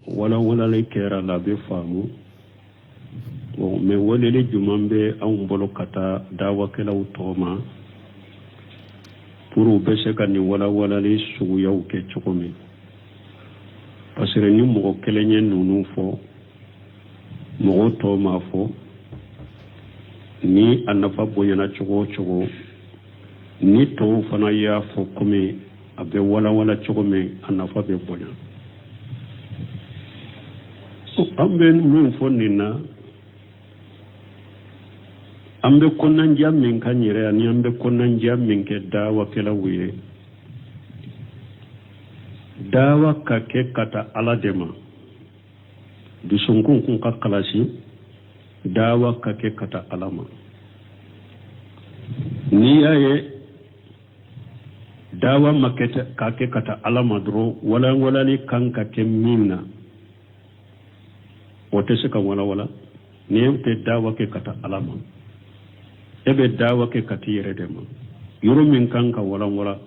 Walawalali kɛra la a bɛ faamu. Bon, mais weleli jumɛn bɛ anw bolo ka taa dawakɛlaw tɔ ma pour u bɛ se ka nin walawalali suguyaw kɛ cogo min? Parce que ni mɔgɔ kelen ye ninnu fɔ, mɔgɔ tɔ m'a fɔ, ni a nafa bonyana cogo o cogo, ni tɔw fana y'a fɔ komi a bɛ walawala cogo min, a nafa bɛ bonya. An bɛ min fɔ nin na, an bɛ kɔnɔnandiya min k'an yɛrɛ ani an bɛ kɔnɔnandiya min kɛ dawakɛlaw ye, dawa ka kɛ ka taa Ala de ma, dusukun kun ka kalasi, dawa ka kɛ ka taa Ala ma. N'i y'a ye dawa ma kɛ ka kɛ ka taa Ala ma dɔrɔn, walawalali kan ka kɛ min na, o tɛ se ka walawala ni e tɛ dawa kɛ ka taa Ala ma. E bɛ dawa kɛ ka t'i yɛrɛ de ma. Yɔrɔ min kan ka walawala,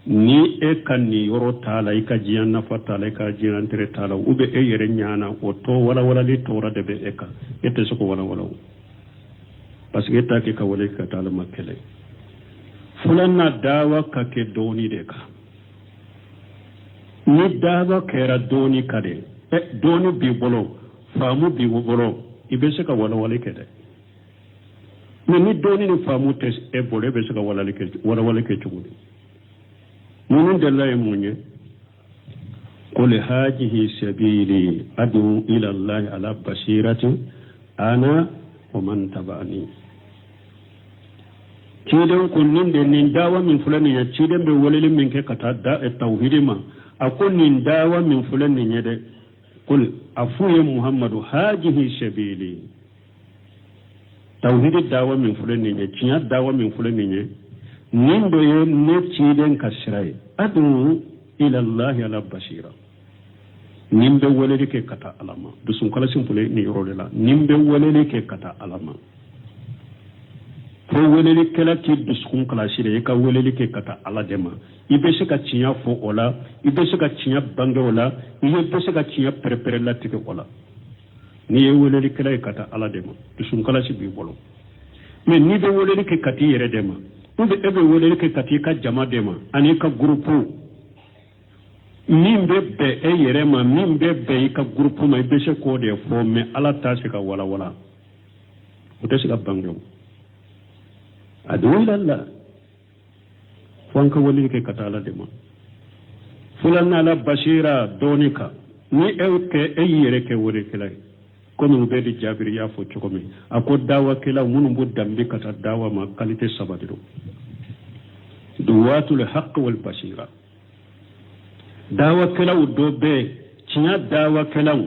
ni e ka nin yɔrɔ t'a la, i ka diɲɛ nafa t'a la, i ka diɲɛ intérêt t'a la, ou bien e yɛrɛ ɲana, o tɔ walawalali tɔɔrɔ de bɛ e kan, e tɛ se k'o walawala o, parce que e t'a kɛ ka wele ka taa Ala ma. Kɛlɛ filanan, dawa ka kɛ dɔɔni de kan. Ni dawa kɛra dɔɔni kan de, dɔɔni b'i bolo, faamu b'i bolo, i bɛ se ka walawali kɛ dɛ. Mais ni dɔɔni ni faamu tɛ e bolo, e bɛ se ka walali kɛ, walawali kɛ cogo di? Ninnu delila ye mun ye? Qul hajihi sabili adu ila Allahi ala basiratin ana wa man taba'ani. Ciden ko nin de, nin dawa min filɛ nin ye, ciden bɛ weleli min kɛ ka taa da tawhidi ma, a ko nin dawa min filɛ nin ye dɛ, qul, a f'u ye Muhammadu, hajihi sabili, tawhidi dawa min filɛ nin ye, tiɲɛ dawa min filɛ nin ye, nin de ye ne ciden ka sira ye, adu ilallahi ala basira, nin bɛ weleli kɛ ka taa Ala ma. Dusukalasi filɛ nin yɔrɔ de la, nin bɛ weleli kɛ ka taa Ala ma. Fo welelikɛla k'i dusukun kalasi de, i ka weleli kɛ ka taa Ala de ma. I bɛ se ka tiɲɛ fɔ o la, i bɛ se ka tiɲɛ bange o la, i bɛ se ka tiɲɛ pɛrɛpɛrɛ latigɛ o la. N'i ye welelikɛla ye ka taa Ala de ma, dusukun kalasi b'i bolo. Mais n'i bɛ weleli kɛ ka t'i yɛrɛ de ma, ou bien e bɛ weleli kɛ ka t'i ka jama de ma ani i ka gurupu, min bɛ bɛn e yɛrɛ ma, min bɛ bɛn i ka gurupu ma, i bɛ se k'o de fɔ, mais Ala t'a se ka walawala, o tɛ se ka bange. O adu ilallah, fo an ka weleli kɛ ka taa Ala de ma. Filanan, ala basira, dɔɔni kan. Ni e kɛ, e y'i yɛrɛ kɛ welelikɛla ye, komi Ubɛdi Jabiri y'a fɔ cogo min, a ko dawakɛlaw minnu b'o danbe ka taa dawa ma, qualité saba de don: duwatul haqq wal basira. Dawakɛlaw dɔ bɛ tiɲɛ dawakɛlaw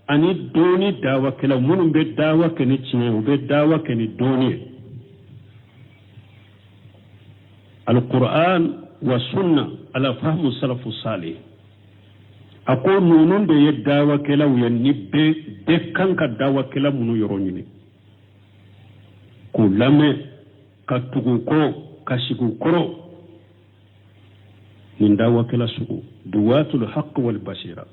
ani dɔɔni dawakɛlaw, minnu bɛ dawa kɛ ni tiɲɛ ye, u bɛ dawa kɛ ni dɔɔni ye, alquran wa sunna ala fahmu salafu salih. A ko ninnu de ye dawakɛlaw ye, ni bɛɛ kan ka dawakɛla minnu yɔrɔ ɲini k'u lamɛn, ka tugu kɔ, ka sigi u kɔrɔ. Nin dawakɛla sugu, duwatul haqq wal basira,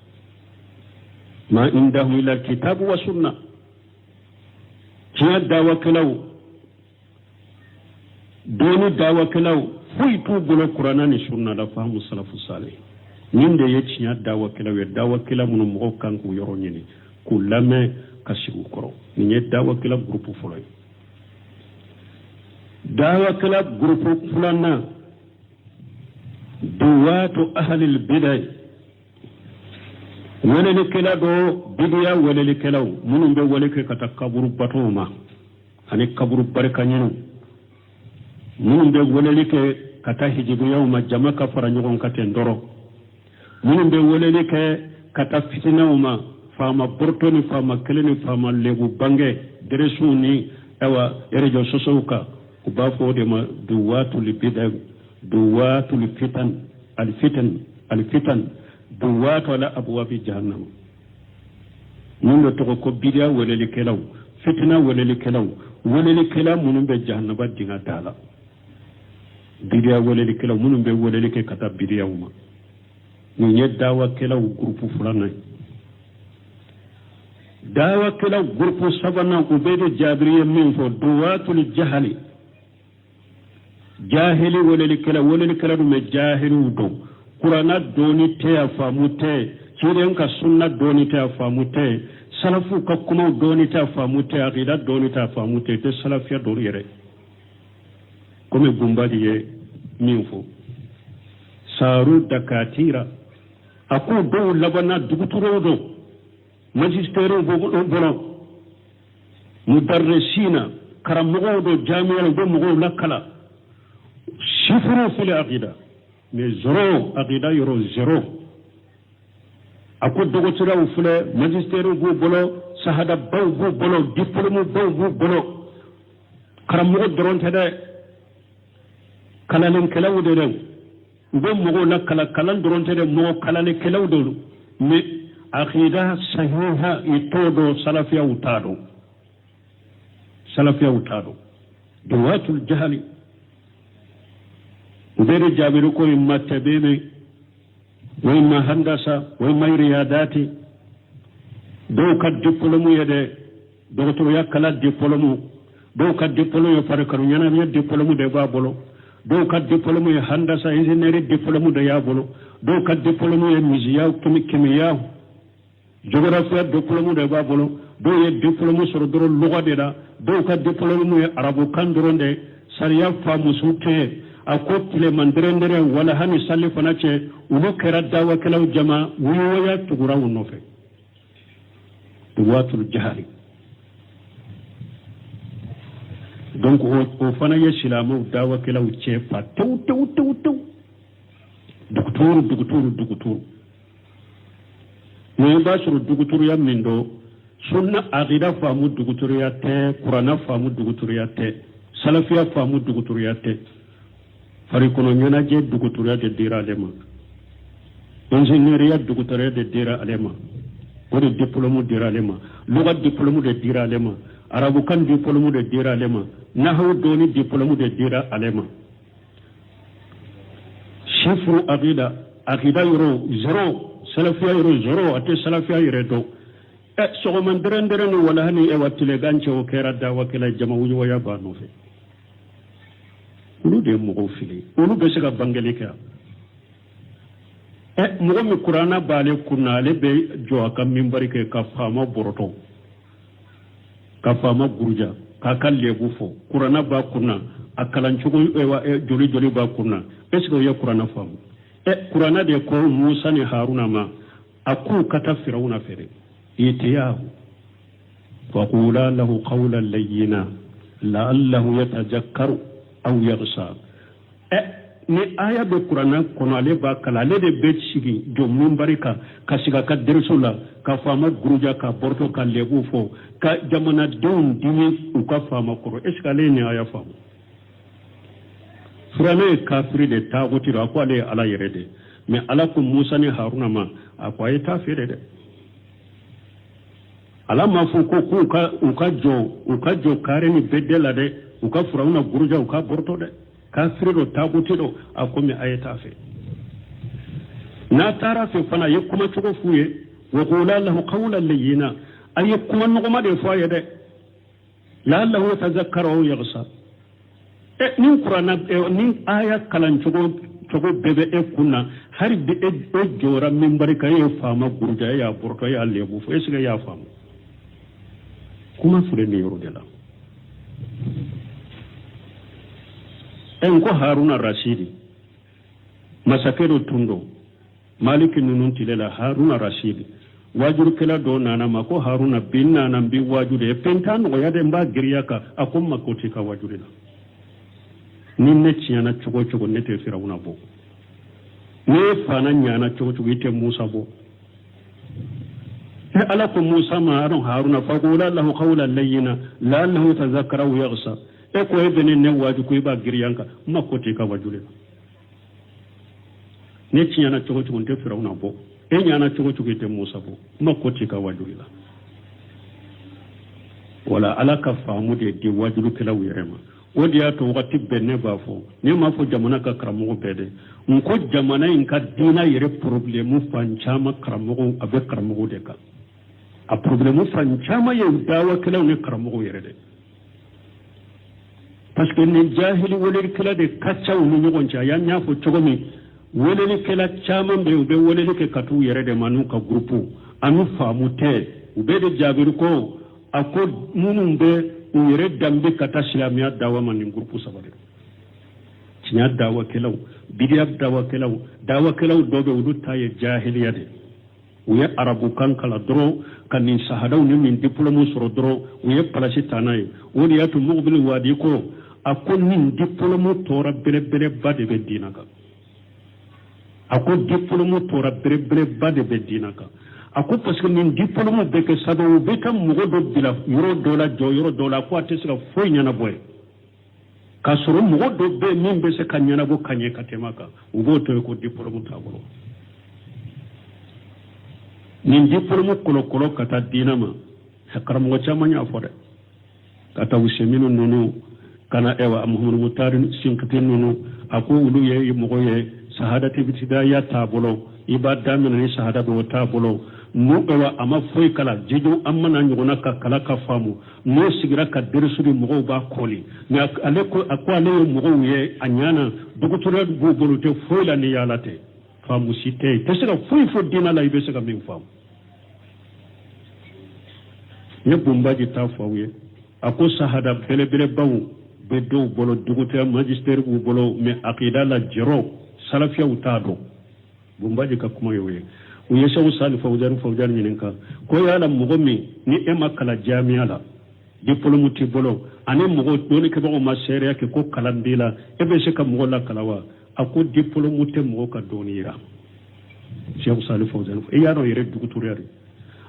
ma indahum illa kitabu wa sunna, tiɲɛ dawakɛlaw, dɔɔni dawakɛlaw, foyi t'u bolo kuranna ni sunna la, fahamu salafu salih. Nin de ye tiɲɛ dawakɛlaw ye, dawakɛla minnu mɔgɔw kan k'u yɔrɔ ɲini, k'u lamɛn, ka sigi u kɔrɔ. Nin ye dawakɛla gurupu fɔlɔ ye. Dawakɛla gurupu filanan, duwatu ahlil bidai, welelikɛla dɔ, bidiya welelikɛlaw minnu bɛ wele kɛ ka taa kaburu batow ma ani kaburu barika ɲiniw, minnu bɛ weleli kɛ ka taa hijibuyaw ma, jama ka fara ɲɔgɔn kan ten dɔrɔn, minnu bɛ weleli kɛ ka taa fitinaw ma, faama bɔrɔtɔ ni faama kelen ni faama lebu bange deresiw ni ayiwa réseaux sociaux kan, u b'a fɔ o de ma duwatul bida, duwatul fitan, alfitan, alfitan, duwatu ala abwabi jahannama. Min bɛ tɔgɔ ko bidiya welelikɛlaw, fitina welelikɛlaw, welelikɛla minnu bɛ jahannaba dingɛ da la, bidiya welelikɛlaw minnu bɛ weleli kɛ ka taa bidiyaw ma. Nin ye dawakɛlaw gurupu filanan ye. Dawakɛla gurupu sabanan, Ubedi Jabiri ye min fɔ, duwatul jahali, jahili welelikɛla, welelikɛla dun bɛ jahiliw dɔn. Kuranna dɔɔni tɛ, a faamu tɛ. Ciden ka sunna dɔɔni tɛ, a faamu tɛ. Salafuw ka kumaw dɔɔni tɛ, a faamu tɛ. Akida dɔɔni tɛ, a faamu tɛ. Tɛ salafiya dɔɔni yɛrɛ, komi Gunbali ye min fɔ, saru dakatira. A ko dɔw labanna duguturaw don, magistɛriw b'u bolo, mudarrisina, karamɔgɔw don jamiya la, u bɛ mɔgɔw lakala. Sifuru fili akida, mais zéro akida yɔrɔ, zéro. A ko dɔgɔtɔrɔw filɛ, magistɛriw b'u bolo, sahadabaw b'u bolo, diplôme baw b'u bolo. Karamɔgɔ dɔrɔn tɛ dɛ, kalankɛlaw de dɛ, u bɛ mɔgɔw la kalan. Kalan dɔrɔn tɛ dɛ, mɔgɔ kalankɛlaw de don, mais akida sahiha i t'o dɔn. Salafiyaw t'a dɔn, salafiyaw t'a dɔn. Duwatul jahali. U bɛ de jaabiri ko imma tabibi wa imma handasa wa imma riyadati. Dɔw ka diplôme ye dɛ dɔgɔtɔrɔya kalan diplôme, dɔw ka diplôme ye farikolo ɲɛnajɛ diplôme de b'a bolo, dɔw ka diplôme ye handasa ingénieur diplôme de y'a bolo, dɔw ka diplôme ye misiya, kimiya, géographie diplôme de b'a bolo. Dɔw ye diplôme sɔrɔ dɔrɔn lɔgɔ de la, dɔw ka diplôme ye arabukan dɔrɔn de, sariya faamusu tɛ. A ko tileman dɛrɛndɛrɛ wala hani sali fana cɛ, olu kɛra dawakɛlaw jama wuyuwaya tugura u nɔfɛ. Duwatul jahali. Donc o fana ye silamɛw dawakɛlaw cɛ fa tewu tewu tewu tewu. Duguturu, duguturu, duguturu. Mais i b'a sɔrɔ duguturuya min don, sunna akida faamu duguturuya tɛ, kuranna faamu duguturuya tɛ, salafiya faamu duguturuya tɛ. Farikolo ɲɛnajɛ duguturuya de dira ale ma, ingénieuriya duguturuya de dira ale ma, o de diplôme dira ale ma, luga diplôme de dira ale ma, arabukan diplôme de dira ale ma, nahawu dɔɔni diplôme de dira ale ma. Chiffre akida, akida yɔrɔ zéro, salafiya yɔrɔ zéro, a tɛ salafiya yɛrɛ dɔn. Ɛ sɔgɔma dɛrɛn dɛrɛn ni walaha ni ɛwa tilegan cɛ, o kɛra dawakɛla, jama wuyuwaya b'a nɔfɛ. Olu de ye mɔgɔw fili. Olu bɛ se ka bangeli kɛ? Ɛ mɔgɔ min kuranna b'ale kunna, ale bɛ jɔ a ka minbari kɛ ka faama bɔrɔtɔ, ka faama guruja, k'a ka lebu fɔ. Kuranna b'a kunna, a kalancogo joli joli b'a kunna. Est ce que o ye kuranna faamu? Ɛ kuranna de ko Musa ni Haruna ma, a k'u ka taa Firawuna fɛ dɛ, itiyahu faqula lahu qawlan layyina la'allahu yatazakkaru aw yaghsha. Ɛ ni aya bɛ kuranna kɔnɔ, ale b'a kalan, ale de bɛ sigi jɔ minbari kan ka sigi a ka deriso la ka faama guruja, ka bɔrɔtɔ, ka lebu fɔ, ka jamanadenw dimi u ka faama kɔrɔ. Est ce que ale ye nin aya faamu? Firawuna ye kafiri de, taaguti a ko ale ye Ala yɛrɛ de. Mais Ala ko Musa ni Haruna ma, a ko a ye taa feere dɛ. Ala m'a fɔ ko k'u ka u ka jɔ u ka jɔ kare ni bɛɛ la dɛ, u ka Firawuna guruja, u ka bɔrɔtɔ dɛ, kafiri dɔ, taaguti dɔ. A ko mais a ye taa fɛ, n'a taara fɛ fana, a ye kuma cogo f'u ye, wa qula lahu qawlan layyina, a ye kuma nɔgɔma de fɔ a ye dɛ, la'allahu yatazakkaru aw yaghsha. Ɛ ni kuranna ni aya kalan cogo cogo bɛɛ bɛ e kun na, hali bi e jɔra minbari kan, e ye faama guruja, e y'a bɔrɔtɔ, e y'a lebu fɔ, est ce que e y'a faamu? Kuma filɛ nin yɔrɔ de la. Ɛ n ko Haruna Rasidi, masakɛ dɔ tun don Maliki ninnu tile la. Haruna Rasidi, wajurukɛla dɔ nana ma ko Haruna, bi n nana n bi waju de fɛn t'a nɔgɔya dɛ, n b'a giriya kan. A ko n ma ko t'i ka wajuli la. Ni ne tiɲɛna cogo o cogo, ne tɛ Firawuna bɔ. Ne fana ɲana cogo cogo, i tɛ Musa bɔ. E Ala ko Musa ma adon Haruna faqula lahu qawlan layyina la'allahu yatadhakkara aw yaghsha. E ko e bɛ ne waju ko i b'a giriya kan, n ma ko t'i ka wajuli la. Ne tiɲɛna cogo cogo, n tɛ Firawuna bɔ. E ɲana cogo cogo, i tɛ Musa bɔ. N ma ko t'i ka wajuli la. Wala Ala ka faamu de di wajulukɛlaw yɛrɛ ma. O de y'a to wagati bɛɛ ne b'a fɔ, ne m'a fɔ jamana ka karamɔgɔ bɛɛ dɛ, n ko jamana in ka diinɛ yɛrɛ problème fan caman, karamɔgɔw, a bɛ karamɔgɔw de kan. A problème fan caman ye dawakɛlaw ni karamɔgɔw yɛrɛ de, parce que nin jahili welelikɛla de ka ca u ni ɲɔgɔn cɛ. A y'an y'a fɔ cogo min, welelikɛla caman bɛ yen, u bɛ weleli kɛ ka t'u yɛrɛ de ma n'u ka gurupu ani faamu tɛ. U bɛɛ de jaabiri ko a ko minnu bɛ u yɛrɛ danbe ka taa silamɛya dawa ma, nin gurupu saba de: tiɲɛ dawakɛlaw, bidiya dawakɛlaw, dawakɛlaw dɔ bɛ, olu ta ye jahiliya de. U ye arabukan kalan dɔrɔn ka nin sahadaw ni nin diplôme sɔrɔ dɔrɔn, u ye palasi ta n'a ye. O de y'a to Mugubili Wadi ko a ko nin diplôme tɔɔrɔ belebeleba de bɛ diina kan. A ko diplôme tɔɔrɔ belebeleba de bɛ diina kan. A ko parce que nin diplôme bɛ kɛ sababu u bɛ ka mɔgɔ dɔ bila yɔrɔ dɔ la, jɔ yɔrɔ dɔ la, ko a tɛ se ka foyi ɲɛnabɔ ye, k'a sɔrɔ mɔgɔ dɔ bɛ yen min bɛ se ka ɲɛnabɔ ka ɲɛ ka tɛmɛ a kan. U b'o to yen ko diplôme t'a bolo. Nin diplôme kɔlɔkɔlɔ ka taa diinɛ ma, karamɔgɔ caman y'a fɔ dɛ, ka taa Useminu ninnu ka na, ɛwa, Muhamadu Mutari Sinkiti ninnu. A ko olu ye mɔgɔ ye sahadati ibtidaiya t'a bolo, i b'a daminɛ ni sahada bɛ o t'a bolo. N'o, ɛwa, a ma foyi kalan jiju an mana ɲɔgɔnna ka kala ka faamu, n'o sigira ka derisu di, mɔgɔw b'a kɔli. Mɛ ale ko, a ko ale ye mɔgɔw ye a ɲana, dɔgɔtɔrɔya b'u bolo, tɛ foyi la ni yaala tɛ, faamu si tɛ yen, tɛ se ka foyi fɔ diinɛ la i bɛ se ka min faamu. N ye Bunbaji ta fɔ aw ye. A ko sahada belebelebaw bɛ dɔw bolo, dɔgɔtɔrɔya magistère b'u bolo, mɛ akida la jɛrɔ salafiyaw t'a dɔn. Bunbaji ka kuma y'o ye. U ye Sɛku Sali Fawuzani Fawuzani ɲininka ko yala mɔgɔ min ni e ma kalan jamiya la, diplôme t'i bolo, ani mɔgɔ dɔnnikɛbagaw ma seereya kɛ ko kalan b'i la, e bɛ se ka mɔgɔ lakalan wa? A ko diplôme tɛ mɔgɔ ka dɔnni yira. Sɛku Sali Fawuzani, i y'a dɔn yɛrɛ dɔgɔtɔrɔya de.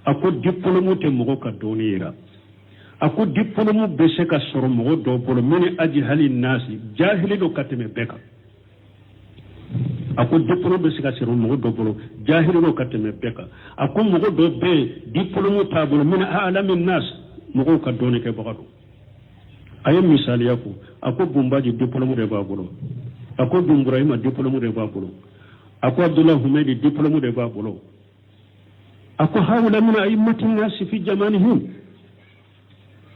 A ko diplôme tɛ mɔgɔ ka dɔnni yira. A ko diplôme bɛ se ka sɔrɔ mɔgɔ dɔw bolo min ajihali nasi, jahili don ka tɛmɛ bɛɛ kan. A ko diplôme bɛ se ka sɔrɔ mɔgɔ dɔ bolo, jahili don ka tɛmɛ bɛɛ kan. A ko mɔgɔ dɔ bɛ yen, diplôme t'a bolo, min alami nas, mɔgɔw ka dɔnni kɛbaga don. A ye misaliya ko a ko Bunbaji diplôme de b'a bolo, a ko Bun Burahima diplôme de b'a bolo, a ko Abdulahi Humedi diplôme de b'a bolo. A ko hawula min a'immati nasi fi jamanihim,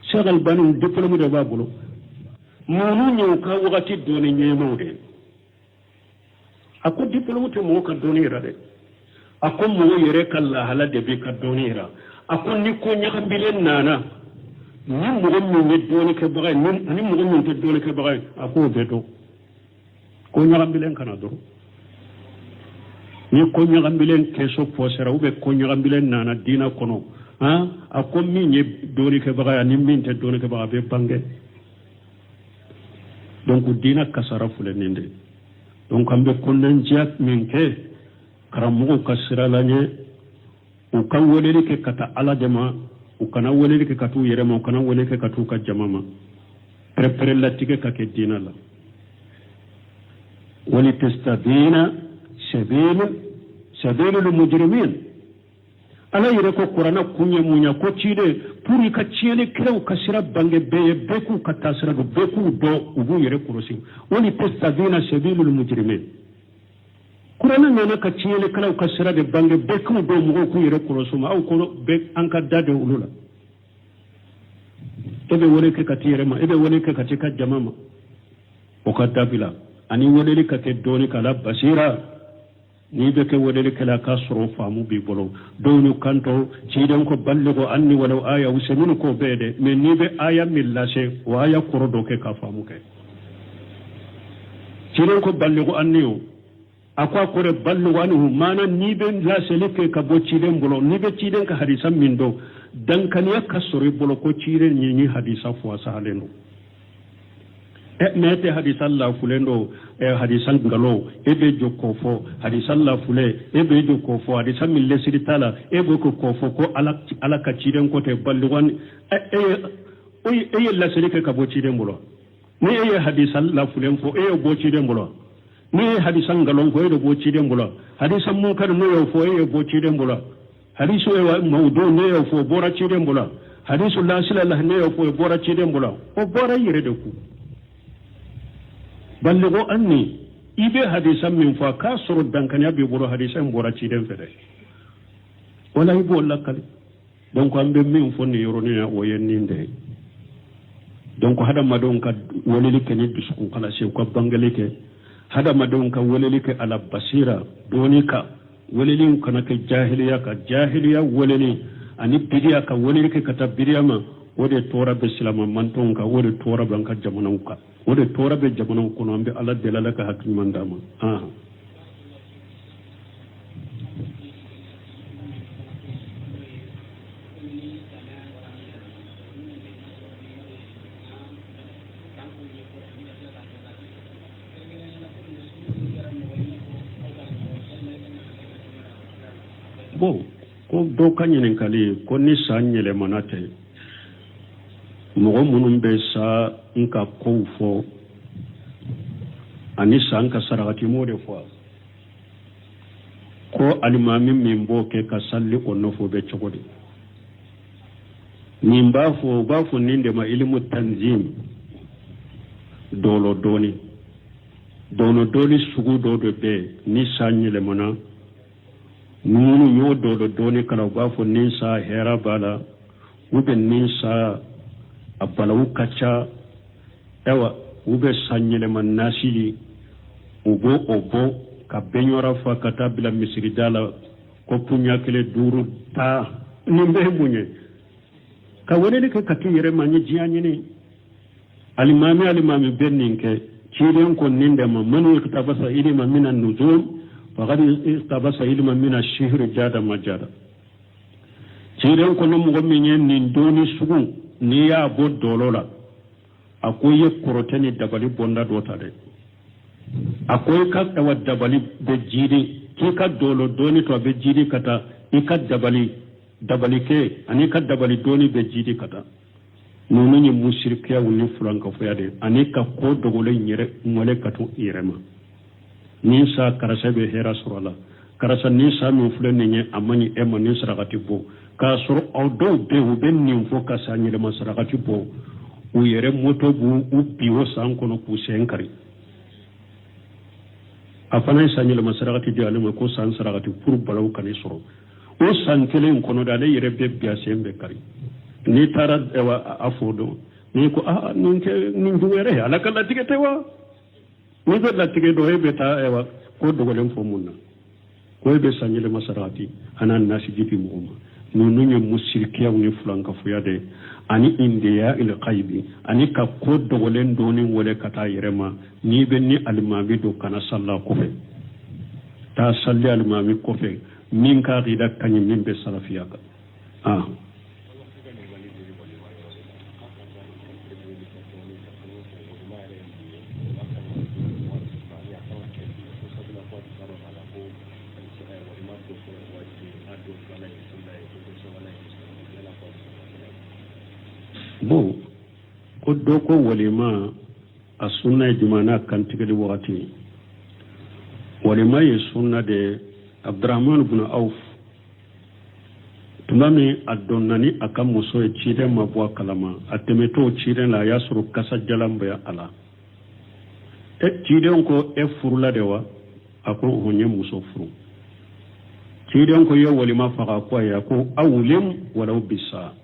Cheikh Albani diplôme de b'a bolo. Ninnu ye u ka wagati dɔnni ɲɛmaw de ye. A ko diplôme tɛ mɔgɔ ka dɔnni yira dɛ. A ko mɔgɔ yɛrɛ ka lahala de b'i ka dɔnni yira. A ko ni ko ɲagambilen nana, ni mɔgɔ min ye dɔnnikɛbaga ye ani mɔgɔ min tɛ dɔnnikɛbaga ye, a k'o bɛɛ dɔn. Ko ɲagambilen kana dɔrɔn, ni ko ɲagambilen kɛso pɔsera ou bien ko ɲagambilen nana diinɛ kɔnɔ, han, a ko min ye dɔnnikɛbaga ye ani min tɛ dɔnnikɛbaga, a bɛ bange. Donc diinɛ kasara filɛ nin de. Donc an bɛ kɔnɔnandiya min kɛ karamɔgɔw ka sira la ɲɛ, u ka weleli kɛ ka taa Ala de ma, u kana weleli kɛ ka t'u yɛrɛ ma, u kana weleli kɛ ka t'u ka jama ma. Pɛrɛpɛrɛ latigɛ ka kɛ diinɛ la. Walitastabina sabilu sabilul mujrimin. Ala yɛrɛ ko kuranɛ kun ye mun ye? Ko ciden, pour i ka tiɲɛnikɛlaw ka sira bange bɛɛ ye, bɛɛ k'u ka taasira dɔn, bɛɛ k'u dɔn, u b'u yɛrɛ kɔlɔsi. Walitastabina sabilul mujrimin. Kuranɛ nana ka tiɲɛnikɛlaw ka sira de bange, bɛɛ k'u dɔn, mɔgɔw k'u yɛrɛ kɔlɔsi. Ma aw ko bɛɛ an ka da de olu la. E bɛ wele kɛ ka t'i yɛrɛ ma, e bɛ wele kɛ ka t'i ka jama ma, o ka dabila. Ani weleli ka kɛ dɔɔni k'a la basira. N'i bɛ kɛ welelikɛla, k'a sɔrɔ faamu b'i bolo. Dɔw y'u kanto ciden ko balligu anni walaw aya. Useminu k'o bɛɛ dɛ, mɛ n'i bɛ aya min lase, o aya kɔrɔ dɔ kɛ ka faamu kɛ. Ciden ko balligu anni, o a ko a kɔrɔ balligu anhu, maana n'i bɛ laseli kɛ ka bɔ ciden bolo, n'i bɛ ciden ka hadisa min dɔn, dankaniya ka sɔrɔ i bolo ko ciden ye ni hadisa fɔ, a sahalen don. Ɛ, mɛ e tɛ hadisa lafulen don, ɛ, hadisa nkalon, e bɛ jɔ k'o fɔ. Hadisa lafulen, e bɛ jɔ k'o fɔ. Hadisa min lɛsiri t'a la, e bɛ k'o fɔ ko Ala ka ciden ko tɛ balligu anni. E ye laseli kɛ ka bɔ ciden bolo. Ni e ye hadisa lafulen fɔ, e y'o bɔ ciden bolo. Ni e ye hadisa nkalon fɔ, e de bɔ ciden bolo. Hadisa munkar n'o y'o fɔ, e y'o bɔ ciden bolo. Hadisu mawdu ne y'o fɔ, o bɔra ciden bolo. Hadisu lasila la ne y'o fɔ, o bɔra ciden bolo. O bɔra i yɛrɛ de kun. Balligu anni, i bɛ hadisa min fɔ, a k'a sɔrɔ dankaniya b'i bolo hadisa in bɔra ciden fɛ dɛ. Wala i b'o lakali. Donc an bɛ min fɔ nin yɔrɔnin na, o ye nin de ye. Donc hadamadenw ka weleli kɛ ni dusukun kalasi, u ka bangeli kɛ. Hadamadenw ka weleli kɛ ala basira dɔɔni kan. Weleli kana kɛ jahiliya kan. Jahiliya weleli ani bidiya ka weleli kɛ ka taa bidiya ma, o de tɔɔrɔ bɛ silama mantɔnw kan, o de tɔɔrɔ bɛ an ka jamanaw kan, o de tɔɔrɔ bɛ jamanaw kɔnɔ. An bɛ Ala deli, Ala ka hakili ɲuman d'an ma. Bon, ko dɔw ka ɲininkali ko ni san yɛlɛmana tɛ, mɔgɔ minnu bɛ san ka kow fɔ ani san ka sarakati, m'o de fɔ ko alimami min b'o kɛ ka sali o nɔfɛ, o bɛ cogo di? Nin b'a fɔ, u b'a fɔ nin de ma ilimu tanzim, dɔlɔ dɔɔni. Dɔlɔ dɔɔni sugu dɔ de bɛ yen, ni san yɛlɛmana, minnu y'o dɔlɔ dɔɔni kalan, u b'a fɔ nin san hɛrɛ b'a la, u bɛ nin san a balawu ka ca. Ayiwa, u bɛ san yɛlɛma nasili, u b'o o bɔ ka bɛɲɔra fa ka taa bila misirida la ko punya kelen duuru ta. Nin bɛɛ ye mun ye? Ka weleli kɛ ka t'i yɛrɛ ma ni diɲɛ ɲini. Alimami bɛ nin kɛ. Ciden ko nin de ma man iktabasa ilma mina nujum faqad iktabasa ilma mina sihiri jada ma jada. Ciden ko ni mɔgɔ min ye nin dɔnni sugu, n'i y'a bɔ dɔlɔ la, a ko i ye kɔrɔtɛ ni dabali bɔnda dɔ ta dɛ. A ko i ka awa dabali bɛ jiidi, k'i ka dɔlɔ dɔɔni to, a bɛ jiidi ka taa. I ka dabali dabalikɛ ani i ka dabali dɔɔni bɛ jiidi ka taa. Ninnu ye musirikiyaw ni fulankafoya de ani ka ko dogolen yɛrɛ ŋwale ka to i yɛrɛ ma. Nin sa karisa bɛ hɛrɛ sɔrɔ a la, karisa nin sa min filɛ nin ye, a man ɲi e ma, nin sarakati bɔ. K'a sɔrɔ aw dɔw bɛ yen, u bɛ nin fɔ ka san yɛlɛma sarakati bɔ, u yɛrɛ moto b'u u bi o san kɔnɔ k'u sen kari. A fana ye san yɛlɛma sarakati di ale ma ko san sarakati pour balawu kan'i sɔrɔ. O san kelen in kɔnɔ de, ale yɛrɛ bɛ bi, a sen bɛ kari. N'i taara a fɔ dɔn, n'i ko aa nin kɛ nin jugu yɛrɛ ye, Ala ka latigɛ tɛ wa? N'i bɛ latigɛ dɔn, e bɛ taa ayiwa ko dogolen fɔ mun na ko e bɛ san yɛlɛma sarakati a n'a nasiji di mɔgɔ ma? Ninnu ye musirikiyaw ni fulankafoya de ani indiya il kayibi ani ka ko dogolen dɔɔni wele ka taa yɛrɛ ma. N'i bɛ ni alimami don, kana salla kɔfɛ, taa salli alimami kɔfɛ min ka akida ka ɲi, min bɛ salafiya kan. Ah, bon, ko dɔ ko walima a sunna ye jumɛn n'a kantigɛli wagati? Walima ye sunna de ye. Abdurahman bun Awf, tuma min a donna ni a ka muso ye, ciden ma bɔ a kalama. A tɛmɛtɔ ciden la, a y'a sɔrɔ kasa jalan bɛ a la. E ciden ko, e furula de wa? A ko n ye muso furu. Ciden ko, i ye walima faga? Ko ayi. A ko awlim walaw bisa,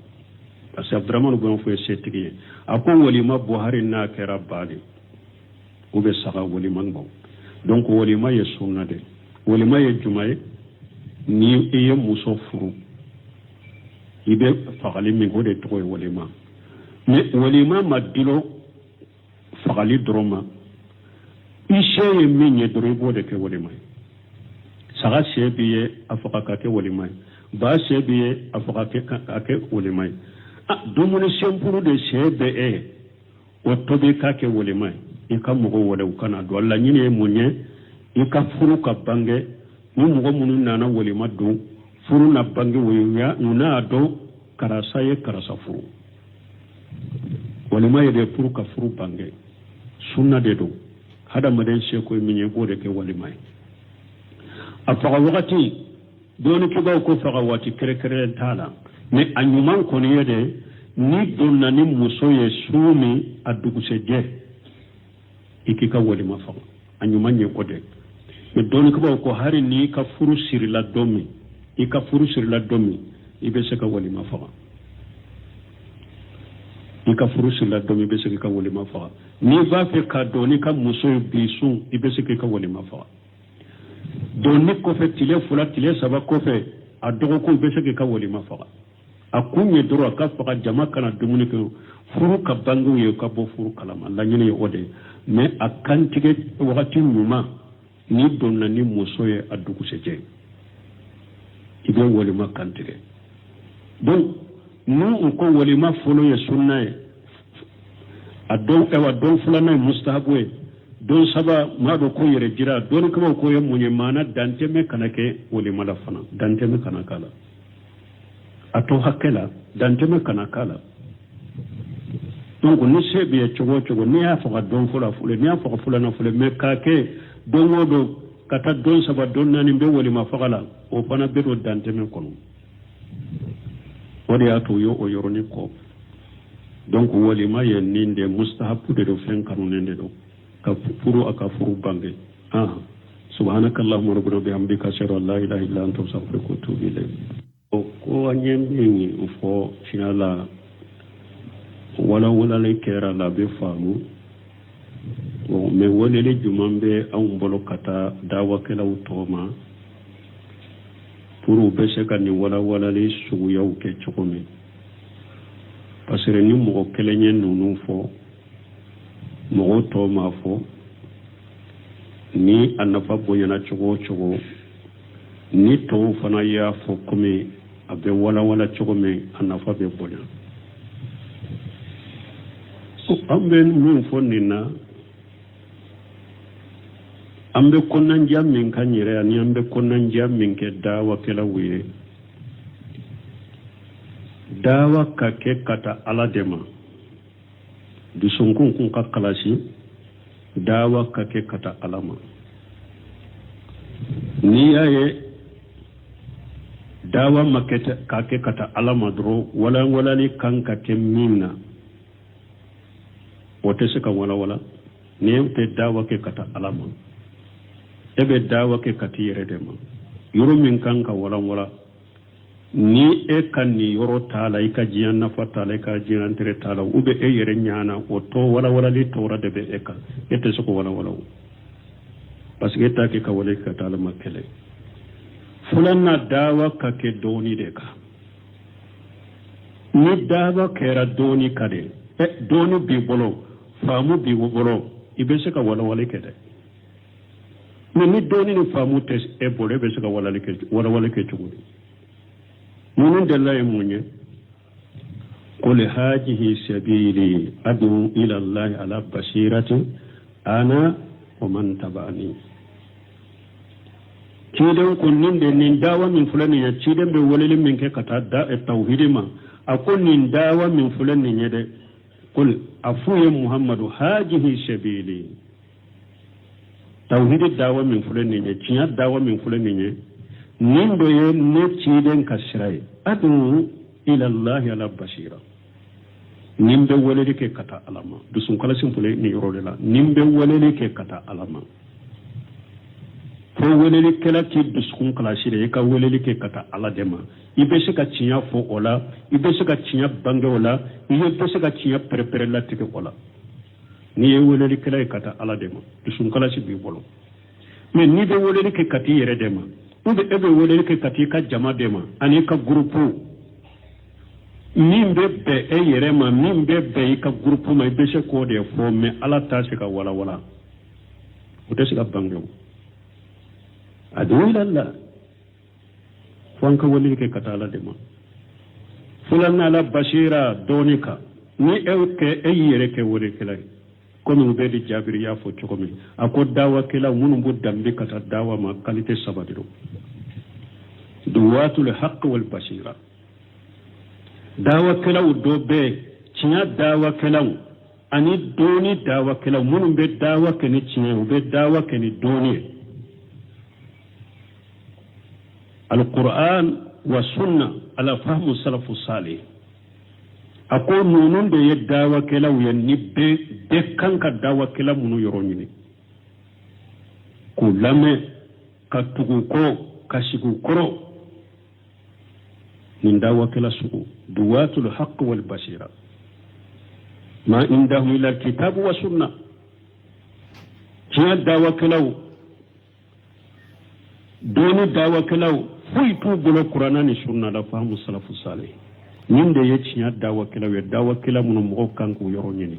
parce que Abdurahman bun Awf ye setigi ye. A ko walima bɔ hari n'a kɛra ba de u bɛ saga walima bɔ. Donc walima ye sunna de. Walima ye juma ye? Ni i ye muso furu, i bɛ fagali min kɛ, o de tɔgɔ ye walima. Mais walima ma dulon fagali dɔrɔn ma. I se ye min ye dɔrɔn, i b'o de kɛ walima ye. Saga se b'i ye, a faga ka kɛ walima ye. Ba se b'i ye, a faga ka kɛ walima ye. Dumuni simple de se bɛ e ye, o tobi k'a kɛ walima ye, i ka mɔgɔw wele u ka na don. A laɲini ye mun ye? I ka furu ka bange. Ni mɔgɔ minnu nana walima don, furu na bange, o ye u n'a dɔn karisa ye karisa furu. Walima ye de pour ka furu bange, sunna de don. Hadamaden seko ye min ye, i b'o de kɛ walima ye. A faga wagati, dɔnnikɛbaaw ko faga waati kɛrɛnkɛrɛnnen t'a la, mais a ɲuman kɔni ye de, n'i donna ni muso ye su min, a dugusɛjɛ i k'i ka walima faga, a ɲuman ye o de. Mais dɔnnikɛbaaw ko hari n'i ka furu sirila don min, i ka furu sirila don min. I bɛ se ka walima faga. I ka furu sirila don min, i bɛ se k'i ka walima faga. N'i b'a fɛ k'a dɔn n'i ka muso ye bi sun, i bɛ se k'i ka walima faga. Donni kɔfɛ, tile 2, tile 3 kɔfɛ, a dɔgɔkun, i bɛ se k'i ka walima faga. A kun ye dɔrɔn a ka faga, jama kana dumuni kɛ, furu ka bangew ye, ka bɔ furu kalama. Laɲini ye o de ye. Mais a kantigɛ wagati ɲuman, n'i donna ni muso ye a dugusɛjɛ, i bɛ walima kantigɛ. Donc n'u ko walima fɔlɔ ye sunna ye, a don ɛwa don filanan ye mustahabu ye, don saba maa dɔ ko yɛrɛ jira, dɔnnikɛlaw ko ye mun ye? Maana dantɛmɛ kana kɛ walima la fana, dantɛmɛ kana k'a la, a to hakɛ la, dantɛmɛ kana k'a la. Donc ni se b'i ye cogo o cogo, n'i y'a faga don fɔlɔ fɔlɔ, n'i y'a faga filanan fɔlɔ, mais k'a kɛ don o don ka taa don saba, don naani bɛ walima faga la, o fana bɛ don dantɛmɛ kɔnɔ. O de y'a to u ye o yɔrɔnin kɔ. Donc walima ye nin de mustahabu de don, fɛn kanunen de don ka furu, a ka furu bange. Ah, subhanaka allahumma rabbana bihamdika, ashhadu an la ilaha illa anta, astaghfiruka wa atubu ilayk. Ko an ye min fɔ tiɲɛ la, walawalali kɛra la, a bɛ faamu. Bon, mais weleli jumɛn bɛ anw bolo ka taa dawakɛlaw tɔ ma pour u bɛ se ka nin walawalali suguyaw kɛ cogo min? Parce que ni mɔgɔ kelen ye ninnu fɔ, mɔgɔw tɔw m'a fɔ, ni a nafa bonyana cogo o cogo, ni tɔw fana y'a fɔ komi a bɛ walawala cogo min, a nafa bɛ bonya. An bɛ min fɔ nin na, an bɛ kɔnɔnandiya min kan yɛrɛ, ani an bɛ kɔnɔnandiya min kɛ dawakɛlaw ye, dawa ka kɛ ka taa Ala de ma, dusukun kun ka kalasi, dawa ka kɛ ka taa Ala ma. N'i y'a ye dawa ma kɛ ka kɛ ka taa Ala ma dɔrɔn, walawalali kan ka kɛ min na, o tɛ se ka walawala ni e tɛ dawa kɛ ka taa Ala ma. E bɛ dawa kɛ ka t'i yɛrɛ de ma. Yɔrɔ min kan ka walawala, ni e ka nin yɔrɔ t'a la, i ka diɲɛ nafa t'a la, i ka diɲɛ intérêt t'a la, ou bien e yɛrɛ ɲana, o tɔ walawalali tɔɔrɔ de bɛ e kan, e tɛ se k'o walawala o, parce que e t'a kɛ ka wale ka taa Ala ma kɛlɛ. Filanan, dawa ka kɛ dɔɔni de kan. Ni dawa kɛra dɔɔni kan de, dɔɔni b'i bolo, faamu b'i bolo, i bɛ se ka walawali kɛ dɛ. Mais ni dɔɔni ni faamu tɛ e bolo, e bɛ se ka walawali kɛ cogo di? Ninnu delila ye mun ye? Qul hajihi sabili adu ila Allahi ala basirati ana wa man taba'ani. Ciden ko nin de, nin dawa min filɛ nin ye, ciden bɛ weleli min kɛ ka taa da tawhidi ma, a ko nin dawa min filɛ nin ye dɛ, qul, a f'u ye Muhammadu, hajihi sabili, tawhidi dawa min filɛ nin ye, tiɲɛ dawa min filɛ nin ye, nin dɔ ye ne ciden ka sira ye, adu ila Allahi ala basira, nin bɛ weleli kɛ ka taa Ala ma. Dusukalasi filɛ nin yɔrɔ de la, nin bɛ weleli kɛ ka taa Ala ma. Fo welelikɛla k'i dusukun kalasi de, i ka weleli kɛ ka taa Ala de ma. I bɛ se ka tiɲɛ fɔ o la, i bɛ se ka tiɲɛ bange o la, i bɛ se ka tiɲɛ pɛrɛpɛrɛ latigɛ o la. N'i ye welelikɛla ye ka taa Ala de ma, dusukun kalasi b'i bolo. Mais n'i bɛ weleli kɛ ka t'i yɛrɛ de ma, ou bien e bɛ weleli kɛ ka t'i ka jama de ma ani i ka groupe, min bɛ bɛn e yɛrɛ ma, min bɛ bɛn i ka groupe ma, i bɛ se k'o de fɔ, mais Ala t'a se ka walawala, o tɛ se ka bange. O adu ila, fo an ka weleli kɛ ka taa Ala de ma. Filanan, ala basira, dɔɔni kan. Ni e kɛ, e y'i yɛrɛ kɛ weelekɛla ye, komi Ubedi Jabiri y'a fɔ cogo min, a ko dawakɛla minnu b'u danbe ka taa dawa ma, qualité saba de don: duwatul haqq wal basira. Dawakɛlaw dɔ bɛ tiɲɛ dawakɛlaw ani dɔɔni dawakɛlaw, minnu bɛ dawa kɛ ni tiɲɛ ye, u bɛ dawa kɛ ni dɔɔni ye, alquran wa sunna ala fahmu salafu salih. A ko ninnu de ye dawakɛlaw ye, ni bɛɛ kan ka dawakɛla minnu yɔrɔ ɲini k'u lamɛn, ka tugu kɔ, ka sigi u kɔrɔ. Nin dawakɛla sugu, duwatul haqq wal basira, ma indahum illa alkitabu wa sunna. Tiɲɛ dawakɛlaw, dɔnni dawakɛlaw, foyi t'u bolo kuranna ni sunna la, fahamu salafu salih. Nin de ye tiɲɛ dawakɛlaw ye, dawakɛla minnu mɔgɔw kan k'u yɔrɔ ɲini.